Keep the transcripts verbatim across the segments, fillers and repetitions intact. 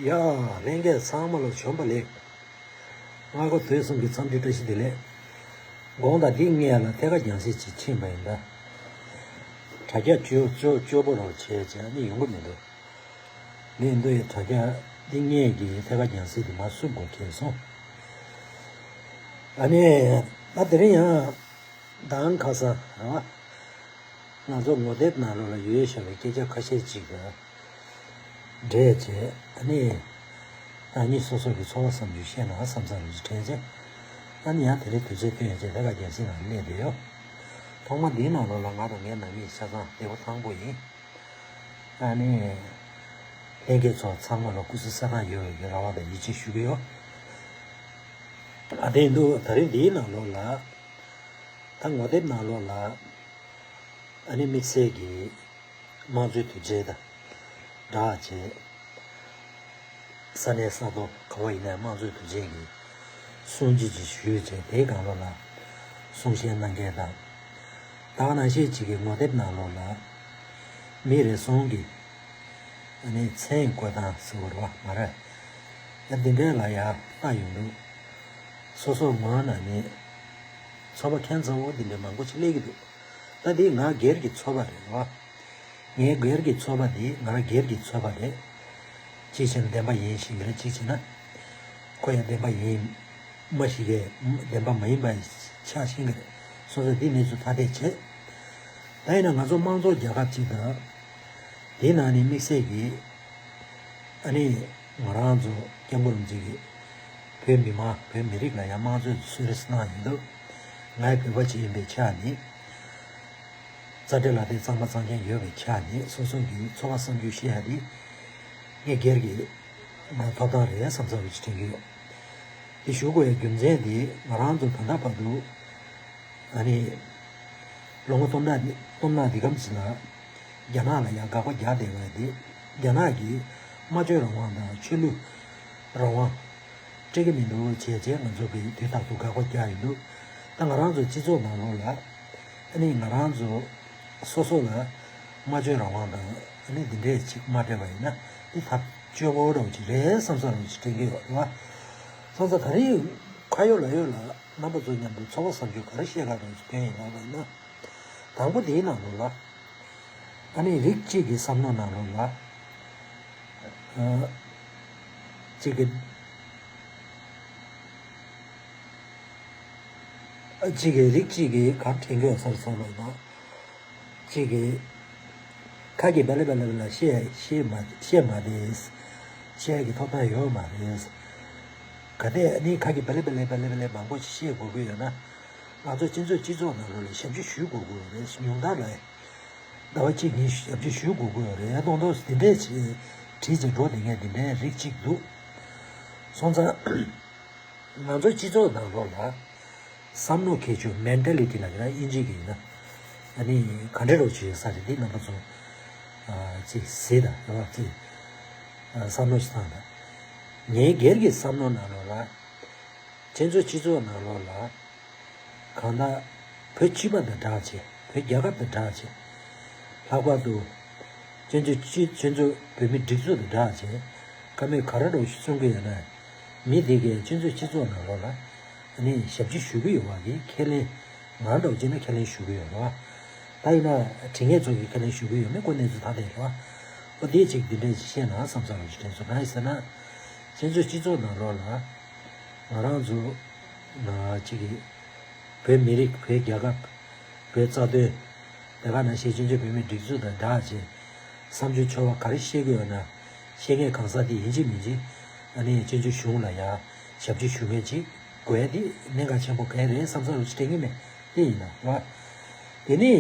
ཡ། ལྷན་རྒྱས་ཚང་མ་ལ་བྱོན་པ་ལེགས། སྔ་དགོང་དུས་གསུམ་གྱི་འཚམས་འདྲི་བཀྲ་ཤིས་བདེ་ལེགས། དགོང་དག་འདི་སྔས་ལ་ཐད་ཀར་རྒྱང་སྲིང་ཅིག་ཕྱིན་པ་ཡིན་ད། དྲ་རྒྱ་སྐྱོ་སྐྱོ་སྐྱོ་པོ་རང་བྱས་བྱས་ནི་ཡོང་གི་མི་འདུག་ངས་འདུག་ཡ། དྲ་རྒྱ་འདི་སྔས་ཀྱི་ཐད་ཀར་རྒྱང་སྲིང་འདི་མར་བསུབ་དགོས་ཁེལ་སོང་། ཨ་ནི། ད་དེ་རིང་ཡང་། མདང་ཁ་སང་རེད་བ། ང་ཚོ་ངོ་དེབ་ནང་ལོགས་ལ་ཡོད་བཞག་པའི་སྐད་ཆ་ཁ་ཤས་ཅིག་ལ་འགྲེལ་བྱས། ཨ་ནི། བདག་ཉིད་སོ་སོ་གི་ཚོར་བ་བསམ་ཚུལ་བཤད་ན་བསམ་བསམ་རུ་ཅིག་དྲན་བྱས། ཨ་ནི་ཡང་དེ་རིང་དུས་ཚོད་བཏོན་ཡོད་ཅེས་ད་ག་རྒྱལ་སྲིད་ནང་སླེབས་བསྡད་ཡོད། ཐོག་མ་འདིའི་ནང་ལོགས་ལ་ང་དང་ངའི་ནང་མི་ཆ་ཚང་བདེ་པོ་ཐང་པོ་ཡིན། ཨ་ནི། ལྷན་རྒྱས་ཚོ་ཚང་མ་ལ་སྐུ་གཟུགས་གསལ་ཐང་ཡོད་པའི་རེ་བ་དང་ཡིད་ཆེས་ཞུ་གི་ཡོད། ཨ་དེ་འདུག་ད་རིང་འདིའི་ནང་ལོགས་ལ། ད་ངོ་དེབ་ནང་ལོགས་ལ། ཨ་ནི་དམིགས་བསལ་གྱི་དམངས་གཙོའི་དུས་ཆེན་དང་སྦྲགས་བྱས། ས་གནས་ས་ཐོག་ག་བ་ཡིན་ནའི་དམངས་གཙོའི་དུས་ཆེན་གྱི་སྲུང་བརྩི་ཅིག་ཞུས་བྱས། དེའི་སྒང་ལོགས་ལ་གསུང་བཤད་གནང་མཁན་དང་། ད་ག་ནང་བཞིན་ཅིག་གི་ངོ་དེབ་ནང་ལོགས་ལ་མི་རེ་ཟུང་གིས་ཨ་ནི་མཚན་བཀོད་སྟངས་ཟེར་བ་རེད་བ། ང་རང་ཡང་འདི་འདྲའི་ལ་ཡ་ལྟ་ཡོང་དུས། སོ་སོ་ངོས་ནས་ནི་ཚོར་བ་ཁྱད་མཚར་པོ་འདི་འདྲ་མང་པོ་ཅིག་སླེབས་ཀྱི་འདུག་ད་འདི་ང་སྒེར་གྱི་ཚོར་བ་རེད་བ། ངའི་སྒེར་གྱི་ཚོར་བ་འདི་ང་རང་སྒེར་གྱི་ཚོར་བ་རེད། གཅིག་བྱས་ན་བདེན་པ་ཡིན་ཤེས་ཀྱི་རེད། གཅིག་བྱས་ན་ཁོ་ཡང་བདེན་པ་ཡིན། མ་ཤེས་ཀྱི་བདེན་པ་མ་ཡིན་པ་ཆགས་ཤེས་ཀྱི་རེད། སོ་སོས་འདི་གནས་ཚུལ་ཐ་དད་བྱས། ད་ཡིན་ན་ང་ཚོ་དམངས་གཙོ་རྒྱལ་ཁབ་ཅིག་དང་། དེའི་ནང་ནས་དམིགས་བསལ་གྱིས། ཨ་ནི། ང་རང་ཚོ་སྐྱབས་མགོན་རིན་པོ་ཆེ་གིས་བོད་མི་མང་བོད་མི་རིགས་ལ་ཡང་དམངས་གཙོའི་གསོལ་རས་གནང་ཡོད་འདུག་ངའི་བོད་པ་ཅིག་ཡིན་པའི་ཆ་ནས། རྩ་འགྲེལ་ལ་དེ་གཙང་མ་གཙང་རྐྱང་ཡོད་པའི་ཆ་ནས་སོ་སོ་གི་ཚོར་བ་བསམ་ཚུལ་བཤད་ཡ་དེ་ངས་སྒེར་གྱི་ཐོབ་ཐང་རེད་བསམ་བསམ་རུ་ཅིག་དྲན་གྱི་ཡོད། དེ་ཞུ་དགོས་ཡ་རྒྱུ་མཚན་དེ་ང་རང་ཚོ་ད་ལྟ་བར་དུ། ཨ་ནི། ལོ་ངོ་སྟོང་ཕྲག་སྟོང་ཕྲག་འདི་གམ་ཞིག་ལ། རྒྱ་ནག་ལ་ཡང་དགག་པ་རྒྱག་བསྡད་པ་དེ། རྒྱ་ནག་གིས་སྨྲ་བརྗོད་རང་དབང་དང་ཆོས་ལུགས་རང་དབང་སྤྲད་ཀྱི་མི་འདུག་བྱས་བྱས་ང་ཚོ་གིས་དུས་རྟག་ཏུ་དགག་པ་རྒྱག་ཡོད་འདུག་ད་ང་རང་ཚོ་སྤྱི་ཚོགས་ནང་ལོགས་ལ། ཨ་ནི་ང་རང་ཚོ་སོ་སོ་ལ་སྨྲ་བརྗོད་རང་དབང་དང་ཨ་ནི་འདི་འདྲས་ཅིག་མ་སྤྲད་པ་ཡིན་ན་འདི་ཐབས་སྐྱོ་པོ་འདྲ་བོ་ཅིག་རེད་བསམ་བསམ་རུ་ཅིག་དྲན་གྱི་ཡོད་རེད་བ། སོང་ཙང་ད་རེས་ཁ་ཡོད་ལག་ཡོད་ལ། རྣམ་པ་ཚོ་མཉམ་དུ་ཚོར་བ་བསམ་ཚུལ་ག་རེ་བཤད་ག་རེ་སྐྱོན་ཡིན་ལབ་པ་ཡིན་ན། དང་པོ་དེའི་ནང་ལོགས་ལ། ཨ་ནི་རིགས་གཅིག་གི་བསམ་བློ་ནང་ལོགས་ལ། ཨ། གཅིག་གི། གཅིག་གི་རིགས་གཅིག་གི་ག་རེ་དྲན་གྱི་ཡོད་ས་རེད་བསམ་བློ་ཡིན་ན། གཅིག་གིས། ཁ་གིས་བེ་ལེ་བེ་ལེ་བེ་ལེ་བཤད་བཤད་མ་བཤད་མ་རེད། བཤད་ཀྱི་ཐོབ་ཐང་ཡོད་མ་རེད། གལ་ཏེ་ཨ་ནི་ཁ་གིས་བེ་ལེ་བེ་ལེ་བེ་ལེ་བེ་ལེ་མང་པོ་ཞིག་བཤད་དགོས་ཀྱི་ཡོད་ན། ང་ཚོ་སྤྱི་ཚོགས་སྤྱི་ཚོགས་ནང་ལོགས་ལ་ཞབས་ཕྱི་ཞུ་དགོས་ཀྱི་ཡོད་རེད། ཉུང་མཐར་ལ། ཟླ་བ་གཅིག་གཉིས་ཞབས་ཕྱི་ཞུ་དགོས་ཀྱི་ཡོད་རེད། མདོག་མདོག་འདི་འདྲས་བྱས་བྲིས་བྱས་འགྲོ་བསྡད་མཁན་འདི་འདྲའི་རིགས་གཅིག་འདུག་སོང་ཙང་། ང་ཚོའི་སྤྱི་ཚོགས་ནང་ལོགས་ལ་བསམ་བློ་ཁྱད་ཆོས་མེན་ཊ་ལི་ཊི་ལབ་ཀྱི་ན་དབྱིན་ཇི་གི་ཡིན་ན། ཨ་ནི་ག་འདྲ་རོགས་བྱེད་ས་རེད། འདི་རྣམ་པ་ཚོ་ཨ་ཅིག་གཟིགས་དང་རེད་བ། ཅིག་ཨ་བསམ་བློ་ཞིག་བཏང་དང་། ངའི་སྒེར་གྱི་བསམ་བློ་ནང་ལོགས་ལ། ཁྱེད་ཚོའི་སྤྱི་ཚོགས་ནང་ལོགས་ལ། གང་ལྟར་བོད་སྤྱི་པ་དང་སྦྲགས་བྱས། བོད་རྒྱལ་ཁབ་དང་སྦྲགས་བྱས། ལྷག་པར་དུ། ཁྱེད་ཚོ་སྤྱི་ཁྱེད་ཚོ་བོད་མི་སྒྲིག་འཛུགས་དང་སྦྲགས་བྱས། བཀའ་མོལ་ག་རེ་འདྲ་ཞིག་གསུང་གི་ཡོད་ན། མི་དེ་གས་ཁྱེད་ཚོའི་སྤྱི་ཚོགས་ནང་ལོགས་ལ། ཨ་ནི་ཞབས་ཕྱི་ཞུ་གི་ཡོད་པ་གི་ཁས་ལེན། ང་འདྲ་བོ་བྱས་ན་ཁས་ལེན་ཞུ་གི་ཡོད་རེད་བ། ད་ཡིན་ན་དྲི་ངན་ཚོ་གིས་ཁས་ལེན་ཞུ་གི་ཡོད་མེད་ཁོ་གནས་ཚུལ་ཐ་དད་རེད་བ། ཨོ་དེ་གཅིག་འདི་འདྲས་ཞིག་བཤད་ན་བསམ་བསམ་རུ་ཞིག་དྲན་སོང་། གང་ཡིན་ཟེར་ན། ཁྱེད་ཚོའི་སྤྱི་ཚོགས་ནང་ལོགས་ལ། ང་རང་ཚོ། ང་གཅིག་གིས། བོད་མི་རིགས། བོད་རྒྱལ་ཁབ། བོད་རྩ་དོན། དེ་ག་ནང་བཞིན་བཙན་བྱོལ་བོད་མིའི་སྒྲིག་འཛུགས་དང་སྦྲགས་བྱས། བསམ་ཚུལ་འཁྱོར་བ་ག་རེ་བཤད་ཀྱི་ཡོད་ན། བཤད་མཁན་གང་ཟག་དེ་ཡིན་གཅིག་མིན་གཅིག་ཨ་ནི་བཙན་བྱོལ་གཞུང་ལ་ཡང་ཞབས་ཕྱི་ཞུ་མཁན་ཅིག་དགོས་ཡ་དེ་གནད་འགག་ཆེན་པོ་ག་རེ་རེད་བསམ་བསམ་རུ་ཞིག་དྲན་གྱི་མེད། དེ་ཡིན་ན་རེད་བ། དེ་ནི།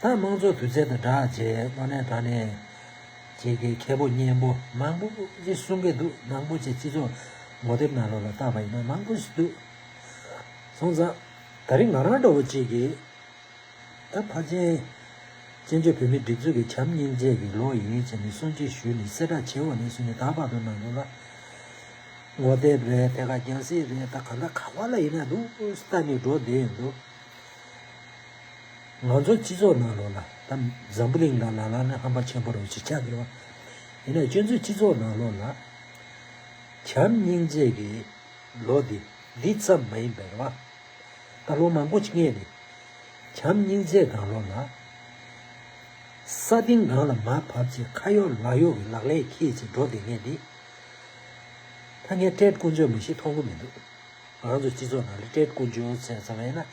ད་དམངས་གཙོ་དུས་ཚོད་དང་སྦྲགས་བྱས་དངོས་གནས་དྲང་གནས་ཅིག་གི་མཁས་པོ་སྙན་པོ་མང་པོ་ཅིག་གསུང་གི་འདུག་མང་པོ་ཅིག་སྤྱི་ཚོགས་ངོ་དེབ་ནང་ལོགས་ལ་བལྟས་པ་ཡིན་ན་མང་པོ་ཞིག་འདུག་སོང་ཙང་། ད་རིང་ང་རང་འདྲ་བོ་ཅིག་གིས་ད་ཕལ་ཆེར་བཙན་བྱོལ་བོད་མིའི་སྒྲིག་འཛུགས་ཀྱི་བྱམས་སྙིང་རྗེ་གི་ལོ་ཡིན་བྱས་ནས་སྲུང་བརྩི་ཞུས་ནས་གསལ་བསྒྲགས་བྱས་པ་ནས་བཟུང་ནས་ད་བར་དུ་ནང་ལོགས་ལ་ངོ་དེབ་རེད། ཐད་ཀར་རྒྱང་སྲིང་རེད། ད་གང་ལྟར་ག་བ་ལ་ཡིན་ན་འདུག་ལྟ་ནས་འགྲོ་བསྡད་ཡོད་འདུག་ང་ཚོ་སྤྱི་ཚོགས་ནང་ལོགས་ལ་ད་འཛམ་བུ་གླིང་ལ་ལ་ལ་ནི་ཧམ་པ་ཆེན་པོ་རུ་ཅིག་ཆགས་ཀྱི་རེད་བ། ཡིན་ན་ཁྱོད་ཚོའི་སྤྱི་ཚོགས་ནང་ལོགས་ལ་ བྱམས་སྙིང་རྗེ་གི་ལོ་འདི་འདི་ཙམ་མ་ཡིན་པར་བ། ད་ལོ་མང་པོ་ཅིག་སྔས་ནས་བྱམས་སྙིང་རྗེ་དང་ལོ་ལ། ས་སྟེང་སྒང་ལ་མར་བབས་བྱས་ཁ་ཡོག་ལག་ཡོག་གི་ལག་ལེན་འཁྱེར་བྱས་འགྲོ་བསྡད་མཁན་འདི། ད་ངས་ཏྲེད་དཀོན་མཆོག་མ་གཞི་མཐོང་གི་མི་འདུག་ང་རང་ཚོ་སྤྱི་ཚོགས་ནང་ལ་ཏྲེད་དཀོན་མཆོག་ཟེར་ཙམ་ཡིན་ན།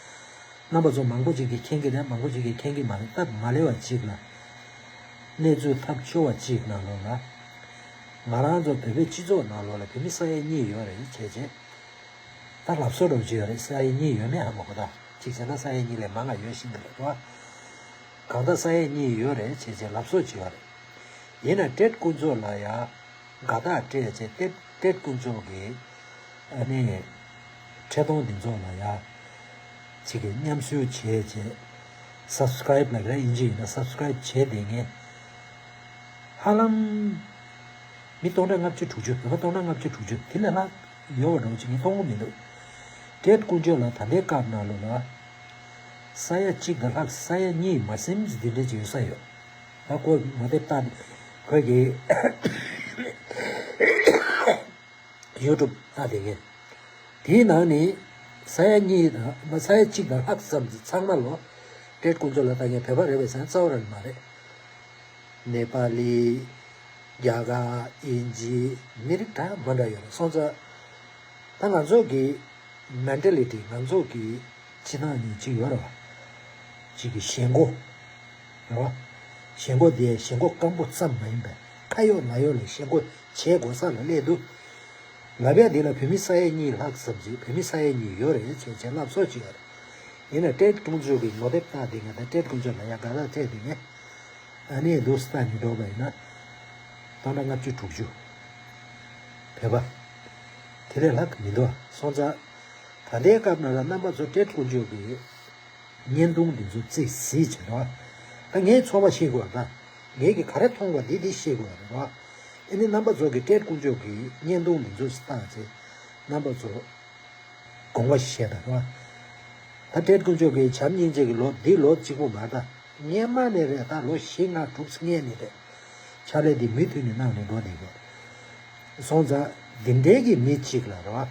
རྣམ་པ་ཚོ་མང་པོ་ཅིག་གིས་མཁྱེན་གྱི་རེད། མང་པོ་ཅིག་གིས་མཁྱེན་གྱི་མ་རེད། སྟབས་མ་ལེགས་པ་ཅིག་ལ། གནས་ཚུལ་ཐབས་སྐྱོ་བ་ཅིག་ནང་ལོགས་ལ། ང་རང་ཚོ་བོད་པའི་སྤྱི་ཚོགས་ནང་ལོགས་ལ་བོད་མི་ས་ཡ་གཉིས་ཡོད་རེད་བྱས་བྱས། ད་ལབ་སོ་འདྲ་པོ་ཅིག་ཡོད་རེད། ས་ཡ་གཉིས་ཡོད་མེད་ཧ་མ་གོ། ད་གཅིག་བྱས་ན་ས་ཡ་གཉིས་ལས་མང་ང་ཡོད་ཤིང་གི་རེད་བ། གང་ལྟར་ས་ཡ་གཉིས་ཡོད་རེད་བྱས་བྱས་ལབ་སོ་ཅིག་ཡོད་རེད། ཡིན་ན་ཏྲེད་དཀོན་མཆོག་ལ་ཡ། དགའ་རྟགས་སྤྲད་བྱས་ཏྲེད་ཏྲེད་དཀོན་མཆོག་གི། ཨ་ནི། ཁྲི་སྟོང་འདི་ཚོ་ལ་ཡ། གཅིག་གི་མཉམ་ཞུགས་བྱས་བྱས། སབ་སི་ཀ་རེབ་ལབ་རེད། དབྱིན་ཇི་ཡིན་ན་སབ་སི་ཀ་རེབ་བྱས་བསྡད་མཁན། ཧ་ལམ། མི་སྟོང་ཕྲག་ལྔ་བཅུ་དྲུག་ཅུ། བོད་པ་སྟོང་ཕྲག་ལྔ་བཅུ་དྲུག་ཅུ་དེ་ལས་ལྷག་ཡོད་པ་འདྲ་པོ་ཅིག་ངས་མཐོང་གི་མི་འདུག་ཏྲེད་དཀོན་མཆོག་ལ་ད་ལྟའི་སྐབས་ནང་ལོགས་ལ། ས་ཡ་གཅིག་དང་ལྷག་ས་ཡ་གཉིས་མ་ཟིན་ཙམ་འདི་འདྲ་ཅིག་ཡོད་ས་ཡོད། ད་ཁོ་ངོ་དེབ་ལྟ་ནས་ཁོས་ཀྱི་ཡུ་ཊུབ་ལྟ་བསྡད་མཁན། དེའི་ནང་ནས་ས་ཡ་གཉིས་དང་། ས་ཡ་གཅིག་དང་ལྷག་ཙམ་ཅིག་ཚང་མ་ལོ། ཏྲེད་དཀོན་མཆོག་ལ་ལྟ་མཁན་བོད་པ་རེད་པས་ཟེར་ན་རྩ་བ་རང་མ་རེད། ནེ་པ་ལི། རྒྱ་གར། དབྱིན་ཇི། མི་རིགས་འདྲ་མ་འདྲ་ཡོད་རེད། སོང་ཙང་། ད་ང་ཚོ་གི་མེན་ཊེ་ལི་ཊི། ང་ཚོ་གི་སྤྱི་བཏང་ནས་ཅིག་ཡོད་རེད་བ། ཅིག་གི་ཞེན་ཁོག་རེད་བ། ཞེན་ཁོག་དེ་ཞེན་ཁོག་སྐམ་པོ་ཙམ་མ་ཡིན་པའི་ཁ་ཡོག་ལག་ཡོག་ལ་ཞེན་ཁོག་བྱེད་དགོས་ས་ལ་སླེབས་འདུག་ལབ་ཡ་འདི་ལ་བོད་མི་ས་ཡ་གཉིས་ལྷག་ཙམ་ཅིག་བོད་མི་ས་ཡ་གཉིས་ཡོད་རེད་བྱས་བྱས་ལབ་སོ་ཅིག་ཡོད་རེད། ཡིན་ན་ཏྲེད་དཀོན་མཆོག་གི་ངོ་དེབ་ལྟ་དེ་ངས། ད་ཏྲེད་དཀོན་མཆོག་ལ་ཡ་དགའ་རྟགས་སྤྲད་དེ་ངས། ཨ་ནི་འདུག་སེ་ལྟ་ནས་འགྲོ་བ་ཡིན་ན། སྟོང་ཕྲག་ལྔ་བཅུ་དྲུག་ཅུ། བོད་པ། དེ་ལས་ལྷག་མི་འདུག་སོང་ཙང་། ད་ལྟའི་སྐབས་ནང་ལ་རྣམ་པ་ཚོ་ཏྲེད་དཀོན་མཆོག་གི་བརྙན་ཐུང་འདི་ཚོ་རྩིས་གཟིགས་བྱས་རོགས། ད་ངའི་ཚོར་བ་བཤད་དགོས་པ། ད་ངས་ཀྱི་ག་རེ་མཐོང་བ་འདི་འདི་བཤད་དགོས་པ་རེད་རོགས། ཨ་ནི་རྣམ་པ་ཚོ་གི་ཏྲེད་དཀོན་མཆོག་གི་བརྙན་ཐུང་འདི་ཚོ་ལྟ་བྱས། རྣམ་པ་ཚོ། དགོངས་པ་བཞེས་དང་རོགས། ད་ཏྲེད་དཀོན་མཆོག་གི་བྱམས་སྙིང་རྗེ་གི་ལོ་འདི་ལོ་གཅིག་པོ་མ་རེད། ད་སྔོན་མ་ནས་རེད། ད་ལོ་བཞི་ལྔ་དྲུག་སྔོན་ནས་རེད། ཕྱག་ལས་འདི་མུ་མཐུད་ནས་གནང་ནས་འགྲོ་བསྡད་དགོས། སོང་ཙང་འདི་འདྲའི་གི་མི་གཅིག་ལ་རོགས།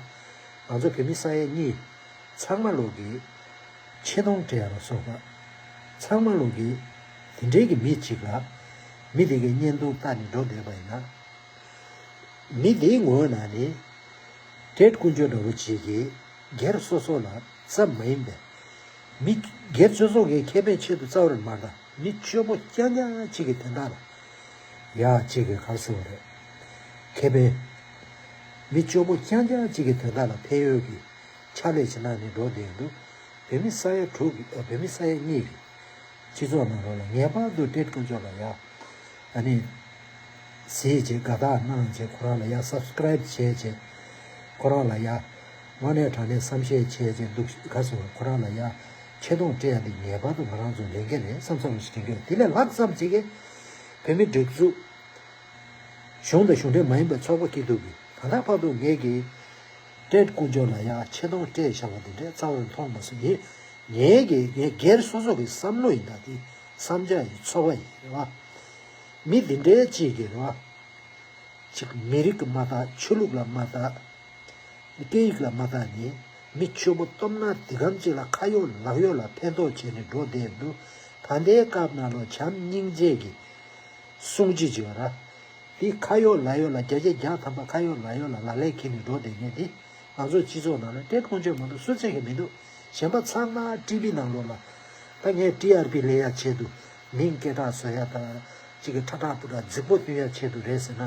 ང་ཚོ་བོད་མི་ས་ཡ་གཉིས་ཚང་མ་ལོག་གི་ཆེ་མཐོང་སྤྲད་ཡ་ལ་སོགས་པ། ཚང་མ་ལོག་གི་འདི་འདྲའི་གི་མི་གཅིག་ལ། མི་དེ་གི་བརྙན་ཐུང་ལྟ་ནས་འགྲོ་བསྡད་པ་ཡིན་ན། མི་དེའི་ངོས་ནས་ནི། ཏྲེད་དཀོན་མཆོག་འདྲ་བོ་ཅིག་གིས་སྒེར་སོ་སོ་ལ་ཙམ་མ་ཡིན་པའི། མི་སྒེར་སོ་སོ་གི་ཁེ་ཕན་ཆེད་དུ་རྩ་བ་རང་མ་རེད། མི་སྐྱོ་པོ་རྐྱང་རྐྱང་ཅིག་གི་དོན་དག་ལ། ཡ་ཅིག་གི་ག་རེ་ཟེར་བ་རེད། ཁེ་ཕན། མི་སྐྱོ་པོ་རྐྱང་རྐྱང་ཅིག་གི་དོན་དག་ལ་ཕན་ཡོད་ཀྱི་ཕྱག་ལས་ཅིག་གནང་ནས་འགྲོ་བསྡད་ཡོད་འདུག་བོད་མི་ས་ཡ་དྲུག་གི། ཨ། བོད་མི་ས་ཡ་གཉིས་ཀྱི་སྤྱི་ཚོགས་ནང་ལོགས་ལ་ངེས་པར་དུ་ཏྲེད་དཀོན་མཆོག་ལ་ཡ། ཨ་ནི། གཟིགས་བྱས། དགའ་རྟགས་གནང་བྱས། ཁོ་རང་ལ་ཡ་སབ་སི་ཀ་རེབ་བྱས་བྱས། ཁོ་རང་ལ་ཡ། དངོས་གནས་དྲང་གནས་བསམ་ཤེས་བྱས་བྱས་འདུག་ག་སོང་། ཁོ་རང་ལ་ཡ་ཆེ་མཐོང་སྤྲད་ཡ་འདི་ངེས་པར་དུ་ང་རང་ཚོ་ལས་འགན་རེད་བསམ་བསམ་ཞིག་དྲན་གྱི་ཡོད། དེ་ལས་ལྷག་ཙམ་ཅིག་གིས་བོད་མི་སྒྲིག་འཛུགས། གཞུང་དང་གཞུང་འབྲེལ་མ་ཡིན་པའི་ཚོགས་པ་སྐྱིད་སྡུག་གིས་ད་ལྟ་བར་དུ་ངེད་ཀྱིས་ཏྲེད་དཀོན་མཆོག་ལ་ཡ་ཆེ་མཐོང་སྤྲད་བཞག་པ་འདི་འདྲའི་རྩ་བ་ནས་མཐོང་མ་སོང་། ཡིན། ངེད་ཀྱི་ངའི་སྒེར་སོ་སོ་གི་བསམ་བློ་ཡིན། ད་འདི་བསམ་འཆར་ཡིན། ཚོར་བ་ཡིན། རེད་བ། མི་འདི་འདྲའི་ཅིག་གིས་རེད་བ། ཅིག་མི་རིགས་ཀྱི་མ་དག་ཆོས་ལུགས་ལ་མ་དག་སྐད་ཡིག་ལ་མ་བལྟས་ནས་མི་སྐྱོ་པོ་སྟོབས་ན་འདི་གམ་ཅིག་ལ་ཁ་ཡོག་ལག་ཡོག་ལ་ཕན་ཐོགས་བྱས་ནས་འགྲོ་བསྡད་འདུག་ད་ལྟའི་སྐབས་ནང་ལོགས་བྱམས་སྙིང་རྗེ་གི་སྲུང་བརྩི་བྱེད་པ་ར། དེ་ཁ་ཡོག་ལག་ཡོག་ལ་བརྒྱ་ཆ་བརྒྱ་ཐམ་པ་ཁ་ཡོག་ལག་ཡོག་ལ་ལག་ལེན་འཁྱེར་ནས་འགྲོ་བསྡད་མཁན་དེ་ང་ཚོ་སྤྱི་ཚོགས་ནང་ལ་ཏྲེད་དཀོན་མཆོག་མ་གཏོགས་སུ་བརྩི་གི་མི་འདུག་གཞན་པ་ཚང་མ་ཊི་ཝི་ནང་ལོགས་ལ། ད་ངས་ཊི་ཨར་པི་ལེན་ཡ་ཆེད་དུ་མིང་སྐད་གྲགས་བཟོ་ཡ་དང་། གཅིག་གི་ཁྲ་ཁྲ་པོ་ཏ་རྫིག་པོ་སྟོན་ཡ་ཆེད་དུ་རེད་ཟེར་ན་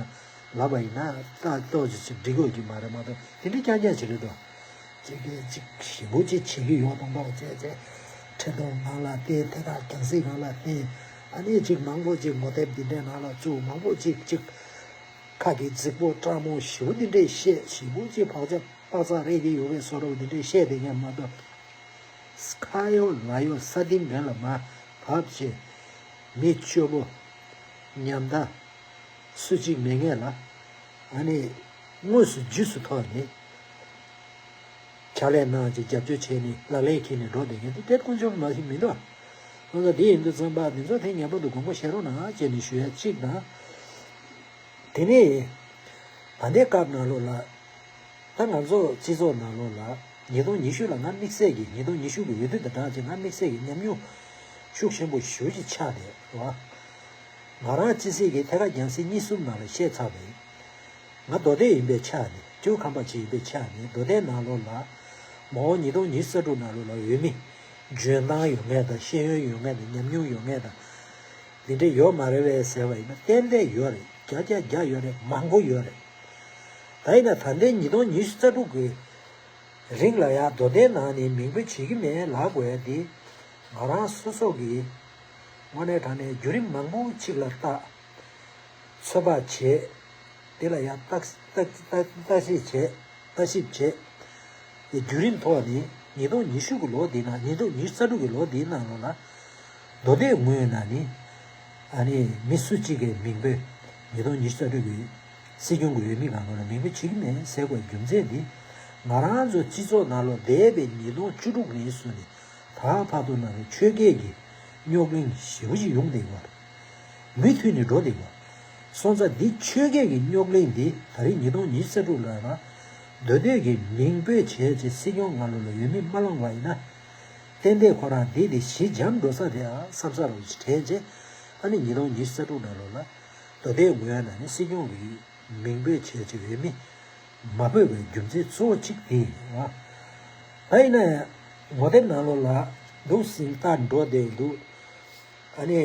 ལབ་པ་ཡིན་ན། ད་ཏོག་ཙམ་ཅིག་འགྲིག་གི་ཡོད་ཀྱི་མ་རེད་མ་གཏོགས། དེ་འདྲའི་རྐྱང་རྐྱང་ཅིག་རེད་དོ། གཅིག་གིས་གཅིག་ཞེ་པོ་ཅིག་བྱེད་ཀྱི་ཡོད་མཐོང་མཐོང་བྱས་བྱས། ཁྲི་སྟོང་ནང་ལ་བསྟན། ཐད་ཀར་རྒྱང་སྲིང་ནང་ལ་བསྟན། ཨ་ནི་གཅིག་མང་པོ་ཅིག་ངོ་དེབ་འདི་འདྲའི་ནང་ལ་བཙུགས། མང་པོ་ཅིག་གཅིག་ཁ་གི་རྫིག་པོ་སྤྲང་མོ་ཞེ་པོ་འདི་འདྲས་བཤད། ཞེ་པོ་ཅིག་བག་ཆགས་པག་ཚག་རེག་གི་ཡོད་པའི་བཟོ་འདྲ་བོ་འདི་འདྲས་བཤད་བསྡད་མཁན་མ་གཏོགས། ཁ་ཡོག་ལག་ཡོག་ས་སྟེང་འགན་ལ་མར་བབས་བྱས། མི་སྐྱོ་པོ། ཉམ་ཐག་སུ་གཅིག་མེད་མཁན་ལ། ཨ་ནི། དངོས་སུ་རྗེས་སུ་ཐོག་ནས་ཕྱག་ལས་གནང་བྱས། རྒྱབ་སྐྱོར་བྱས་ནས་ལག་ལེན་འཁྱེར་ནས་འགྲོ་བསྡད་མཁན་དེ་ཏྲེད་དཀོན་མཆོག་མ་ཞིག་མི་འདུག་ཨ། ང་ཚོ་དེ་ཡིན་དུས་ཙམ་པ་འདི་ཚོ་དེ་ངེས་པར་དུ་དགོངས་པ་བཞེས་རོགས་གནང་བྱས་ནས་ཞུ་ཡ་གཅིག་དང་། དེ་ནས་ད་ལྟའི་སྐབས་ནང་ལོགས་ལ་ ད་ང་ཚོ་སྤྱི་ཚོགས་ནང་ལོགས་ལ་ཉིས་སྟོང་ཉི་ཤུ་ལ་ང་དམིགས་བསལ་གྱི་ཉིས་སྟོང་ཉི་ཤུ་གི་འོས་བསྡུ་དང་སྦྲགས་ཀྱི་ང་དམིགས་བསལ་གྱི་ཉམས་མྱོང་ཤུགས་ཆེན་པོ་ཞེ་པོ་ཅིག་ཆགས་བསྡད་རེད་བ། ང་རང་སྤྱི་སྲིད་ཀྱི་ཐད་ཀར་རྒྱང་སྲིང་གཉིས་གསུམ་ནང་ལ་བཤད་ཚར་བ་ཡིན། ང་མདོ་སྟོད་ཡིན་པའི་ཆ་ནས་ཇོ་ཁམས་པ་ཅིག་ཡིན་པའི་ཆ་ནས་མདོ་སྟོད་ནང་ལོགས་ལ་མ་འོངས་ཉིས་སྟོང་ཉི་ཤུ་རྩ་དྲུག་ནང་ལོགས་ལ་འོས་མི་འཇོན་ཐང་ཡོད་མཁན་དང་ཤེས་ཡོན་ཡོད་མཁན་དང་ཉམས་མྱོང་ཡོད་མཁན་དང་འདི་འདྲ་ཡོད་མ་རེད་པས་ཟེར་བ་ཡིན་ན་ཏན་ཏན་ཡོད་རེད། བརྒྱ་ཆ་བརྒྱ་ཡོད་རེད། མང་པོ་ཡོད་རེད། ད་ཡིན་ན་ད་ལྟའི་ཉིས་སྟོང་ཉི་ཤུ་རྩ་དྲུག་གི་རིང་ལ་ཡང་མདོ་སྟོད་ནང་ནས་མིང་འབོད་བྱེད་ཀྱི་མེད་ལབ་དགོས་ཡ་དེ་ང་རང་སོ་སོ་གིས་དངོས་གནས་དྲང་གནས་བརྒྱུད་རིམ་མང་པོ་གཅིག་ལ་བལྟ། ཚོད་དཔག་བྱས། དེ་ལ་ཡང་བརྟག་བརྟག་བརྟག་བརྟག་ཞིབ་བྱས། ལྟ་ཞིབ་བྱས། དེ་བརྒྱུད་རིམ་ཐོག་ནས་ཉིས་སྟོང་ཉི་ཤུ་གི་ལོ་འདི་ནང་ཉིས་སྟོང་ཉི་ཤུ་རྩ་དྲུག་གི་ལོ་འདིའི་ནང་ལོགས་ལ་མདོ་སྟོད་ངོས་ནས་ནི་ཨ་ནི་མི་སུ་གཅིག་གིས་མིང་འབོད་ཉིས་སྟོང་ཉི་ཤུ་རྩ་དྲུག་གི་སྲིད་སྐྱོང་གི་འོས་མི་སྒང་ལོགས་ལ་མིང་འབོད་བྱེད་ཀྱི་མེད་ཟེར་དགོས་རྒྱུ་མཚན་འདི་ང་རང་ཚོ་སྤྱི་ཚོགས་ནང་ལོགས་འདས་པའི་ཉིས་སྟོང་བཅུ་དྲུག་ནས་བཟུང་ནས་ད་བར་དུ་ནང་ལ་ཆོས་བརྒྱད་ཀྱི་རྙོག་གླེང་ཞེ་པོ་ཅིག་ཡོང་བསྡད་ཡོད་རེད། མུ་མཐུད་ནས་འགྲོ་བསྡད་ཡོད། སོང་ཙང་འདི་ཆོས་བརྒྱད་ཀྱི་རྙོག་གླེང་འདི་ད་རེས་ཉིས་སྟོང་ཉི་ཤུ་རྩ་དྲུག་ལ་ཡང་མདོ་སྟོད་ཀྱི་མིང་འབོད་བྱས་རྗེས་སྲིད་སྐྱོང་སྒང་ལོགས་ལ་འོས་མི་མ་བླངས་པ་ཡིན་ན། ཏན་ཏན་ཁོ་རང་འདི་འདི་ཞི་འཇམ་འགྲོ་ས་རེད་ཨ་བསམ་ས་རུ་དྲན་རྗེས་ཨ་ནི་ཉིས་སྟོང་ཉི་ཤུ་རྩ་དྲུག་ནང་ལོགས་ལ་མདོ་སྟོད་ངོས་ནས་ནི་སྲིད་སྐྱོང་གི་མིང་འབོད་བྱས་རྗེས་འོས་མི་མ་འབོད་པའི་རྒྱུ་མཚན་གཙོ་བོ་གཅིག་དེ་ཡིན་ཨ། ད་ཡིན་ན་ཡང་ངོ་དེབ་ནང་ལོགས་ལ་འདུག་སེ་ལྟ་འགྲོ་བསྡད་འདུག་ཨ་ནི།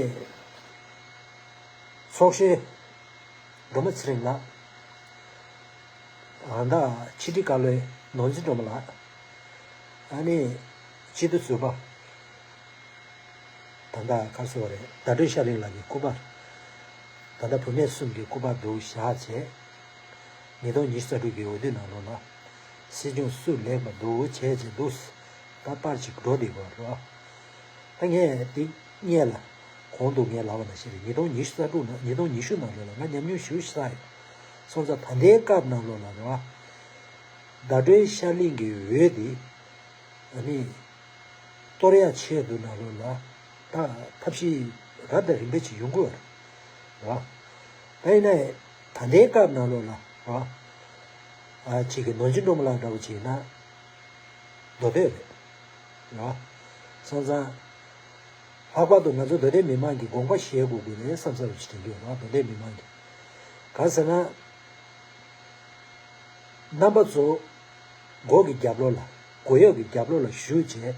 ཚོགས་གཞོན་སྒྲོལ་མ་ཚེ་རིང་ལགས། ཨ་ད་ཕྱི་དྲིལ་བཀའ་བློན་ནོར་འཛིན་སྒྲོལ་མ་ལགས། ཨ་ནི་སྤྱི་འཐུས་ཟུར་པ་ད་ལྟ་ག་རེ་ཟེར་བ་རེད། ཟླ་སྒྲོན་ཤར་གླིང་ལགས་ཀྱི་སྐུ་པར། ད་ལྟ་བུད་མེད་གསུམ་གྱི་སྐུ་པར་འདུག་བཞག་བྱས། ཉིས་སྟོང་ཉི་ཤུ་རྩ་དྲུག་གི་འོས་བསྡུ་ནང་ལོགས་ལ་སྲིད་སྐྱོང་སུ་ལེགས་པ་འདུག་བྱས་བྱས་འདུག་ད་པར་ཅིག་འགྲོ་བསྡད་ཡོད་རེད། ད་ངས་དེ་སྔོན་ལ་གོང་དུ་ངས་ལབ་པ་ནང་བཞིན་རེད། ཉིས་སྟོང་ཉི་ཤུ་རྩ་དྲུག་ནང་ཉིས་སྟོང་ཉི་ཤུ་ནང་ལོགས་ལ་ང་ཉམས་མྱོང་ཞེ་པོ་ཞིག་བསགས་ཡོད། སོང་ཙང་ད་ལྟའི་སྐབས་ནང་ལོགས་ལ་རེད་བ། ཟླ་སྒྲོན་ཤར་གླིང་གི་འོས་དེ་ཨ་ནི་གཏོར་ཡག་ཆེད་དུ་ནང་ལོགས་ལ་ད་ཐབས་ཤེས་རབ་དང་རིམ་པ་ཅིག་ཡོང་གི་ཡོད་རེད་བ། ད་ཡིན་ན་ད་ལྟའི་སྐབས་ནང་ལོགས་ལ་རེད་བ། ཨ་ཅིག་གི་ནོར་འཛིན་སྒྲོལ་མ་ལགས་འདྲ་བོ་ཅིག་ཡིན་ན། མདོ་སྟོད་རེད། རེད་བ། སོང་ཙང་། ལྷག་པར་དུ་ང་ཚོ་མདོ་སྟོད་མི་མང་གིས་དགོངས་པ་བཞེས་དགོས་ཀྱི་རེད་བསམ་ས་རུ་ཞིག་དྲན་གྱི་ཡོད་རེད་བ། མདོ་སྟོད་མི་མང་གིས། གང་ཟེར་ན། རྣམ་པ་ཚོ། སྒོ་གི་རྒྱབ་ལོགས་ལ། སྒོ་གཡོག་གི་རྒྱབ་ལོགས་ལ་བཞུགས་བྱས།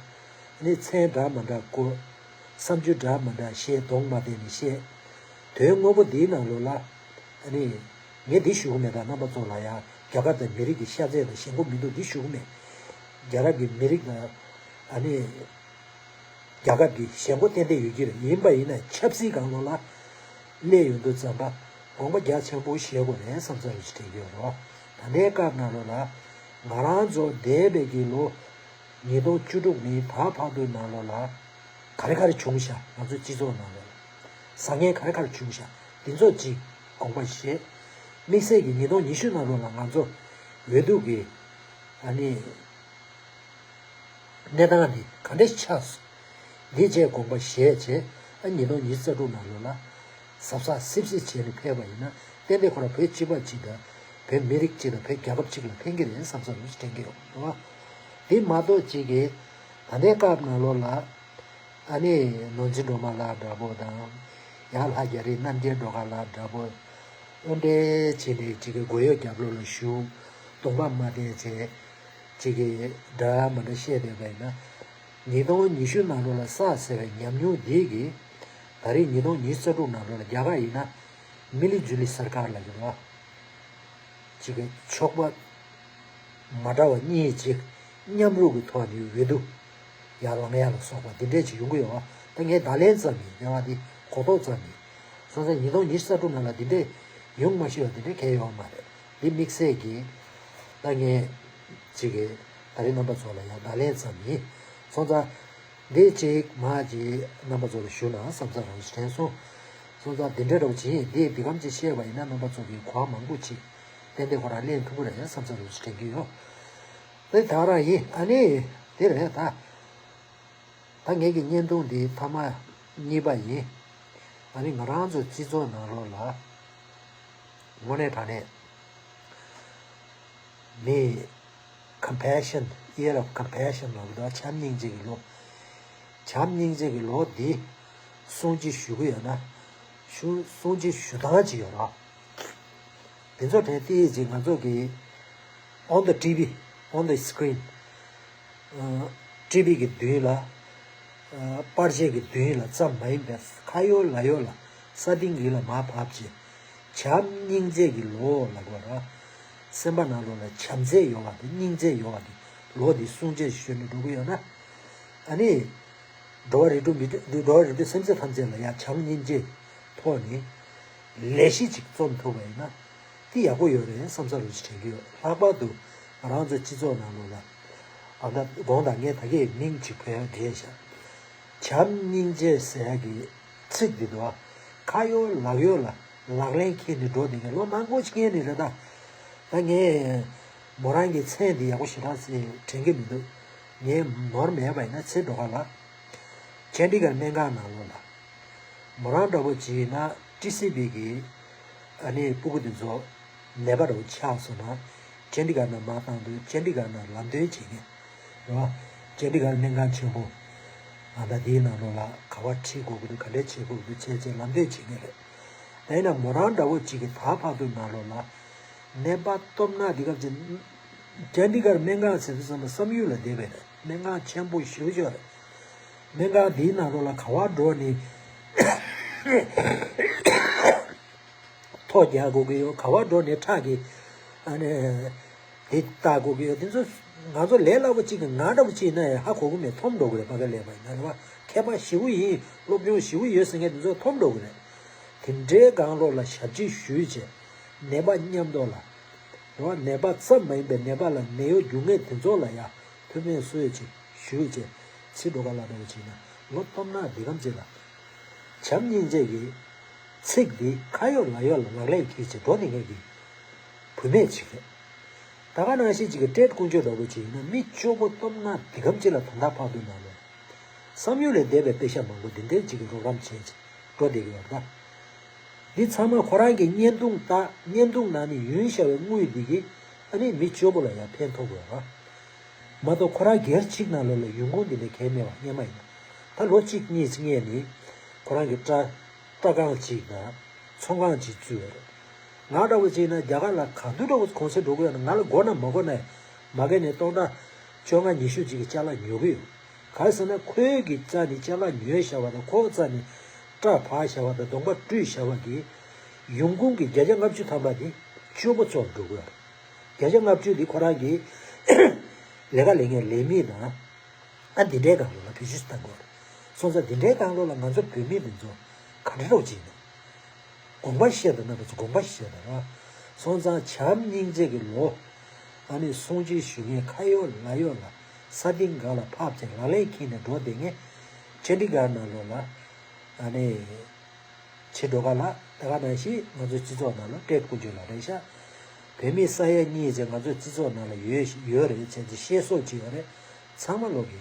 ནི་མཚན་འདྲ་མ་འདྲ་གོ། བསམ་ཚུལ་འདྲ་མ་འདྲ་བཤད། གདོང་མ་བསྟན་ནས་བཤད། དོན་དངོས་པོ་འདིའི་ནང་ལོགས་ལ། ཨ་ནི། ངས་འདི་ཞུ་གི་མེད་ད། རྣམ་པ་ཚོ་ལ་ཡང་རྒྱ་གར་དང་མི་རིགས་ཀྱི་ཤ་ཚ་དང་ཞེན་ཁོག་མི་འདུག་འདི་ཞུ་གི་མེད། རྒྱལ་རབས་ཀྱི་མི་རིགས་དང་། ཨ་ནི། རྒྱལ་ཁབ་ཀྱི་ཞེན་ཁོག་ཏན་ཏན་ཡོད་ཀྱི་རེད། ཡིན་པ་ཡིན་ན་ཆབ་སྲིད་སྒང་ལོགས་ལ་སླེབས་ཡོང་དུས་ཙམ་པ་དགོངས་པ་རྒྱ་ཆེན་པོ་བཞེས་དགོས་རེད་བསམ་ཚར་བ་ཞིག་དྲན་གྱི་ཡོད་རེད། ད་ལྟའི་སྐབས་ནང་ལོགས་ལ་ང་རང་ཚོ་འདས་པའི་གི་ལོ་ཉིས་སྟོང་བཅུ་དྲུག་ནས་ད་བར་དུ་ནང་ལོགས་ལ་ག་རེ་ག་རེ་བྱུང་ཤག་ང་ཚོ་སྤྱི་ཚོགས་ནང་ལོགས་ལ་བཟང་ངན་ག་རེ་ག་རེ་བྱུང་ཤག་འདི་ཚོ་གཅིག་དགོངས་པ་བཞེས། དམིགས་བསལ་གྱི་ཉིས་སྟོང་ཉི་ཤུ་ནང་ལོགས་ལ་ང་ཚོ་འོས་བསྡུ་གི་ཨ་ནི། གནས་སྟངས་འདི་ག་འདྲ་ཆགས་སོང་། འདི་བཅས་དགོངས་པ་བཞེས་བྱས་ཨ་ཉིས་སྟོང་ཉི་ཤུ་རྩ་དྲུག་ནང་ལོགས་ལ་གཟབ་གཟབ་སིབ་སིབ་བྱས་ནས་ཕེབས་པ་ཡིན་ན་ཏན་ཏན་ཁོ་རང་བོད་སྤྱི་པ་གཅིག་དང་བོད་མི་རིགས་གཅིག་དང་བོད་རྒྱལ་ཁབ་གཅིག་ལ་ཕན་གྱི་རེད་བསམ་བསམ་རུ་དྲན་གྱི་ཡོད་རེད་བ། འདི་མ་གཏོགས་གཅིག་གིས་ད་ལྟའི་སྐབས་ནང་ལོགས་ལ་ཨ་ནི་ནོར་འཛིན་སྒྲོལ་མ་ལགས་འདྲ་པོ་དང་ཡང་ལྷ་རྒྱ་རི་རྣམ་རྒྱལ་སྒྲོལ་དཀར་ལགས་འདྲ་པོ་དབུ་འབྲེལ་བྱས་ནས་གཅིག་གི་སྒོ་གཡོག་རྒྱབ་ལོགས་ལ་བཞུགས་གདོང་པ་མ་བསྟན་བྱས། གཅིག་གིས་འདྲ་མི་འདྲ་བཤད་བསྡད་པ་ཡིན་ན། ཉིས་སྟོང་ཉི་ཤུ་ནང་ལོགས་ལ་བསགས་ཟེར་བའི་ཉམས་མྱོང་འདི་གིས་ད་རེས་ཉིས་སྟོང་ཉི་ཤུ་རྩ་དྲུག་ནང་ལོགས་ལ་རྒྱ་གར་ཡིན་ན་མི་ལི་ཇུ་ལི་སར་ཀར་ལ་ཡོད་པ། གཅིག་གིས་ཕྱོགས་པ་མ་འདྲ་བ་གཉིས་གཅིག་མཉམ་རུབ་ཀྱི་ཐོག་ནས་འོས་བསྡུ་ཡར་ལངས་ཡ་ལ་སོགས་པ་འདི་འདྲས་ཅིག་ཡོང་གི་ཡོད་པ། ད་ངས་བརྡ་ལན་ཙམ་ཡིན། རེ་བ་འདི་གོ་རྟོགས་ཙམ་ཡིན། སོང་ཙང་ཉིས་སྟོང་ཉི་ཤུ་རྩ་དྲུག་ནང་ལ་འདི་འདྲས་ཡོང་མ་ཤེས་པ་འདི་འདྲས་གང་ཡང་ཡོད་མ་རེད། འདི་དམིགས་བསལ་གྱིས་ད་ངས་ཅིག་གི་ད་རེས་རྣམ་པ་ཚོ་ལ་ཡང་བརྡ་ལན་ཙམ་ཡིན། སོང་ཙང་འདི་ཅིག་མ་ཅིག་རྣམ་པ་ཚོ་ལ་ཞུ་ན་བསམ་ས་རང་ཞིག་དྲན་སོང་། སོང་ཙང་འདི་འདྲ་འདྲ་བོ་ཅིག་ཡིན། འདི་འདི་གམ་ཅིག་བཤད་པ་ཡིན་ན་རྣམ་པ་ཚོ་གི་གོ་བ་མང་པོ་ཅིག་ཏན་ཏན་ཁོ་རང་ལེན་ཐུབ་ཀྱི་རེད་བསམ་ས་རང་ཞིག་དྲན་གྱི་ཡོད། དེ་ད་རང་ཡིན། ཨ་ནི་དེ་རེད་ད། ད་ངེད་ཀྱི་བརྙན་ཐུང་འདི་མཐའ་མ་གཉིས་པ་ཡིན། ཨ་ནི་ང་རང་ཚོ་སྤྱི་ཚོགས་ནང་ལོགས་ལ་དངོས་གནས་དྲང་གནས་མི་ Compassion, Year of Compassion ལབ་འདུག་བྱམས་སྙིང་རྗེ་གི་ལོ། བྱམས་སྙིང་རྗེ་གི་ལོ་འདི་སྲུང་བརྩི་ཞུ་གི་ཡོད་ན། ཞུ་སྲུང་བརྩི་ཞུ་སྟངས་ཅིག་ཡོད་ར། དེ་ཚོ་དྲན་ཏེ་ཅིག་ང་ཚོ་གི on the T V, on the screen, ཨ་ཊི་བི་གི་མདུན་ལ། ཨ་པར་ཆས་ཀྱི་མདུན་ལ་ཙམ་མ་ཡིན་པའི་ཁ་ཡོད་ལག་ཡོད་ལ་ས་སྟེང་གི་ལ་མར་བབས་བྱས། བྱམས་སྙིང་རྗེ་གི་ལོ་ལབ་དགོས་ར། སེམས་པ་ནང་ལོགས་ལ་བྱམས་བརྩེ་ཡོད་པ་དེ་སྙིང་རྗེ་ཡོད་པ་དེ་ལོ་འདི་སྲུང་བརྩི་ཞུས་ནས་འགྲོ་གི་ཡོད་ན། ཨ་ནི། འགྲོ་བ་རིགས་དྲུག་མི་འགྲོ་འགྲོ་བ་རིགས་དྲུག་སེམས་ཅན་ཐམས་ཅད་ལ་ཡང་བྱམས་སྙིང་རྗེ་ཐོག་ནས་ལས་གཞི་ཅིག་རྩོམ་ཐུབ་པ་ཡིན་ན་དེ་ཡག་པོ་ཡོད་རེད་བསམ་ས་རུ་ཅིག་དྲན་གྱི་ཡོད། ལྷག་པར་དུ་ང་རང་ཚོའི་སྤྱི་ཚོགས་ནང་ལོགས་ལ་ཨ་ད་དགོངས་དག་ངས་ད་གིན་མིང་ཅིག་བོས་བྲིས་བཞག་བྱམས་སྙིང་རྗེ་ཟེར་ཡག་གི་ཚིག་འདི་འདུག་ཨ། ཁ་ཡོད་ལག་ཡོད་ལ་ལག་ལེན་འཁྱེར་ནས་འགྲོ་བསྡད་མཁན་ལོ་མང་པོ་ཅིག་ཡིན་ནི་རེད་ད། ད་ངས་མོ་རང་གི་མཚན་འདི་ཡག་པོ་ཞེ་དྲག་ཟེར་དྲན་གྱི་མི་འདུག་ངས་ནོར་མེད་པ་ཡིན་ན་ཚེ་སྒྲོལ་དཀར་ལགས། ཅན་ཌི་གར་སྨན་ཁང་ནང་ལོགས་ལ། མོ་རང་འདྲ་པོ་ཅིག་ཡིན་ན་ཊི་སི་བི་གི་ཨ་ནི་སྤུ་གུ་དེ་ཚོ་ནད་པ་འདྲ་པོ་ཆགས་སོང་ན་ཅན་ཌི་གར་ནང་མར་བཏང་དུས་ཅན་ཌི་གར་ནང་ལམ་སྟོན་བྱེད་མཁན་རེད་བ། ཅན་ཌི་གར་སྨན་ཁང་ཆེན་པོ་ཨ་ད་དེའི་ནང་ལོགས་ལ་ག་པར་ཁྲིད་དགོས་ཀྱི་འདུག་ག་འདྲས་བྱེད་དགོས་ཀྱི་འདུག་བྱས་བྱས་ལམ་སྟོན་བྱེད་མཁན་རེད། ད་ཡིན་ན་མོ་རང་འདྲ་པོ་ཅིག་གིས་ད་བར་དུ་ནང་ལོགས་ལ་ནད་པ་སྟོབས་ན་འདི་སྐབས་ཀྱི་ཅན་ཌི་གར་སྨན་ཁང་ཟེར་དུས་ཙམ་པ་བསམ་ཡུལ་ལ་བསྡད་པའི་རེད། སྨན་ཁང་ཆེན་པོ་ཞེ་པོ་ཅིག་རེད། སྨན་ཁང་འདིའི་ནང་ལོགས་ལ་ག་པར་འགྲོ་ནས་ཐོ་རྒྱག་དགོས་ཀྱི་ཡོད། ག་པར་འགྲོ་ནས་ཁྲག་གི་ཨ་ནི་དེ་བལྟ་དགོས་ཀྱི་ཡོད། དེ་ཚོ་ང་ཚོ་ལས་སླ་པོ་གཅིག་གི་ང་འདྲ་པོ་གཅིག་ཡིན་ན་ཡང་ཧ་གོ་གི་མེད། འཐོམ་འགྲོ་གི་རེད། ཕ་གི་ལས་པ་ཡིན་ན་རེད་བ། མཁས་པ་ཞེ་པོ་ཡིན། སློབ་སྦྱོང་ཞེ་པོ་ཡོད་ཟེར་མཁན་དེ་ཚོ་འཐོམ་འགྲོ་གི་རེད། དེ་འདྲའི་སྒང་ལོགས་ལ་ཞབས་ཕྱི་ཞུས་བྱས་ནད་པ་མཉམ་དུ་ལ། རེད་བ། ནད་པ་ཙམ་མ་ཡིན་པའི་ནད་པ་ལ་ནད་གཡོག་རྒྱུག་མཁན་དེ་ཚོ་ལ་ཡང་མཐུན་མེད་གསོལ་ཅིག་ཞུས་བྱས་ཚེ་སྒྲོལ་དཀར་ལགས་འདྲ་པོ་བྱས་ན་ལོ་སྟོབས་ན་འདི་གམ་ཅིག་ལ། བྱམས་སྙིང་རྗེ་གི་ཚིག་འདི་ཁ་ཡོད་ལག་ཡོད་ལ་ལག་ལེན་འཁྱེར་བྱས་འགྲོ་ནི་ངེད་ཀྱི་བུད་མེད་ཅིག་རེད། ད་ག་ནང་བཞིན་ཅིག་གི་ཏྲེད་དཀོན་མཆོག་འདྲ་པོ་ཅིག་ཡིན་ན་མི་སྐྱོ་པོ་སྟོབས་ན་འདི་གམ་ཅིག་ལ་ད་ལྟ་བར་དུ་ནང་ལོགས་བསམ་ཡུལ་ལས་འདས་པའི་དཔེ་ཤ་མང་པོ་འདི་འདྲའི་ཅིག་གི་རོགས་རམ་བྱས་བྱས་འགྲོ་བསྡད་ཀྱི་ཡོད་རེད་ད། འདི་ཚང་མ་ཁོ་རང་གི་བརྙན་ཐུང་ལྟ་བརྙན་ཐུང་ནང་ནས་ཡོན་ཤ་བའི་དངུལ་འདི་གིས་ཨ་ནི་མི་སྐྱོ་པོ་ལ་ཡང་ཕན་ཐོགས་དགོས་ར། མ་གཏོགས་ཁོ་རང་སྒེར་གཅིག་ནང་ལོགས་ལ་ཡོང་ཁུངས་འདི་འདྲ་གང་ཡང་མེད་པ་སྔོན་མ་ཡིན་ན། ད་ལོ་གཅིག་གཉིས་སྔོན་ནས་ཁོ་རང་གི་སྐྲ་སྐྲ་རྐང་གཅིག་དང་ཚོང་ཁང་གཅིག་བཙུགས་ཡོད་རེད། ང་འདྲ་བོ་བྱས་ན་རྒྱ་གར་ལ་ག་དུས་འདྲ་བོ་གུང་སེང་འགྲོ་གི་ཡོད་ན་ང་ལ་དགོས་ན་མ་དགོས་ན་མ་གི་ནས་སྟོང་ཕྲག་བཅོ་ལྔ་ཉི་ཤུ་ཅིག་གི་ཅ་ལག་ཉོ་གི་ཡོད། ག་རེ་ཟེར་ན་ཁོའི་གི་རྩ་ནས་ཅ་ལག་ཉོས་བཞག་པ་དང་ཁོའི་རྩ་ནས་སྐྲ་བག་བཞག་པ་དང་གདོང་པ་བཀྲུས་བཞག་པ་གི་ཡོང་ཁུངས་ཀྱི་བརྒྱ་ཆ་ལྔ་བཅུ་ཐམ་པ་དེ་སྐྱོ་པོ་ཚོར་འགྲོ་གི་ཡོད་རེད། བརྒྱ་ཆ་ལྔ་བཅུ་དེ་ཁོ་རང་གི་ལས་ཀ་ལས་མཁན་ལས་མི་དང་། ཨ་འདི་འདྲའི་སྒང་ལོགས་ལ་བེད་སྤྱོད་བཏང་དགོས་རེད། སོང་ཙང་འདི་འདྲའི་སྒང་ལོགས་ལ་ང་ཚོ་བོད་མི་འདི་ཚོ་ག་འདྲ་རོགས་བྱེད་ན། དགོངས་པ་བཞེས་དང་རྣམ་པ་ཚོ་དགོངས་པ་བཞེས་དང་ར། སོང་ཙང་བྱམས་སྙིང་རྗེ་གི་ལོ། ཨ་ནི་སྲུང་བརྩི་ཞུ་མཁན་ཁ་ཡོད་ལག་ཡོད་ལ་ས་སྟེང་སྒང་ལ་ཕབ་ཅིང་ལག་ལེན་འཁྱེར་ནས་འགྲོ་བསྡད་མཁན་ཅན་ཌི་གར་ནང་ལོགས་ལ་ཨ་ནི། ཆེ་འགྲོ་ག་ལ་ད་ག་ནང་བཞིན་ང་ཚོའི་སྤྱི་ཚོགས་ནང་ལ་ཏྲེད་དཀོན་མཆོག་ལགས་རེད་ཤག་བོད་མི་ས་ཡ་གཉིས་ཅན་ང་ཚོའི་སྤྱི་ཚོགས་ནང་ལ་ཡོད་ཡོད་རེད་བྱས་ཏེ་ཤེས་སོགས་ཅིག་ཡོད་རེད། ཚང་མ་ལོག་གི་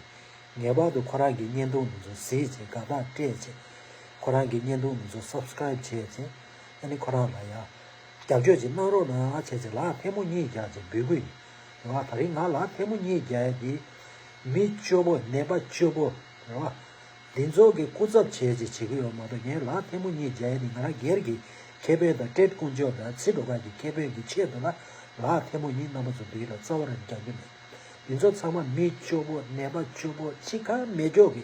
ངེས་པར་དུ་ཁོ་རང་གི་བརྙན་ཐུང་འདི་ཚོ་གཟིགས་བྱས་དགའ་རྟགས་སྤྲད་བྱས་ཁོ་རང་གི་བརྙན་ཐུང་འདི་ཚོ་སབ་སི་ཀ་རེབ་བྱས་བྱས་ཨ་ནི་ཁོ་རང་ལ་ཡ་རྒྱབ་སྐྱོར་ཅིག་གནང་རོགས་གནང་བྱས་བྱས་ལག་ཐལ་མོ་གཉིས་རྒྱག་བྱས་འབོད་སྐུལ་ཡིན། རེད་བ། ད་རིང་ང་ལ་ཐལ་མོ་གཉིས་རྒྱག་ཡ་འདི་མི་སྐྱོ་པོ་ནད་པ་སྐྱོ་པོ་རེད་བ། འདི་ཚོ་གི་སྐུ་ཚབ་བྱས་ཅིག་བྱེད་ཀྱི་ཡོད་མ་གཏོགས་ངས་ལག་ཐལ་མོ་གཉིས་རྒྱག་ཡ་འདི་ང་རང་སྒེར་གྱི་ཁེ་ཕན་དང་ཏྲེད་དཀོན་མཆོག་དང་ཚེ་སྒྲོལ་དཀར་གྱི་ཁེ་ཕན་གྱི་ཆེད་དུ་ལ་ལག་ཐལ་མོ་གཉིས་རྣམ་པ་ཚོ་འདི་ལ་རྩ་བ་རང་རྒྱག་རྒྱུ་མེད། འདི་ཚོ་ཚང་མ་མི་སྐྱོ་པོ་ནད་པ་སྐྱོ་པོ་འཆི་ཁ་མེད་སྐྱོ་གི་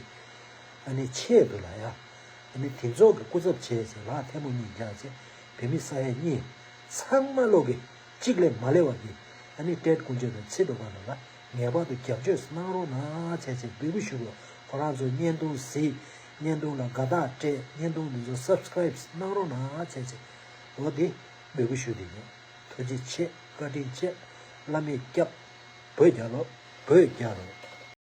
ཨ་ནི་ཆེད་དུ་ལ་ཡ། ཨ་ནི་དེ་ཚོ་གི་སྐུ་ཚབ་བྱས་ཚེ་ལག་ཐལ་མོ་གཉིས་རྒྱག་ཚེ་བོད་མི་ས་ཡ་གཉིས་ཚང་མ་ལོག་གི་གཅིག་ལས་མ་ལས་བ་གི་ཨ་ནི་ཏྲེད་དཀོན་མཆོག་དང་ཚེ་སྒྲོལ་དཀར་ལགས་ལ་ངེས་པར་དུ་རྒྱབ་སྐྱོར་གནང་རོགས་གནང་བྱས་ཚེ་འབོད་སྐུལ་ཞུ་དགོས། ཁོ་རང་ཚོ་བརྙན་ཐུང་གཟིགས་བརྙན་ཐུང་ལ་དགའ་རྟགས་སྤྲད་བརྙན་ཐུང་འདི་ཚོ་སབ་སི་ཀ་རེབ་གནང་རོགས་གནང་བྱས་ཚེ་འོ་དེ་འབོད་སྐུལ་ཞུ་དེ་ཡིན། ཐུགས་རྗེ་ཆེ། བཀའ་དྲིན་ཆེ། བླ་མས་སྐྱབས། བོད་རྒྱལ་ལོ། བོད་རྒྱལ་ལོ།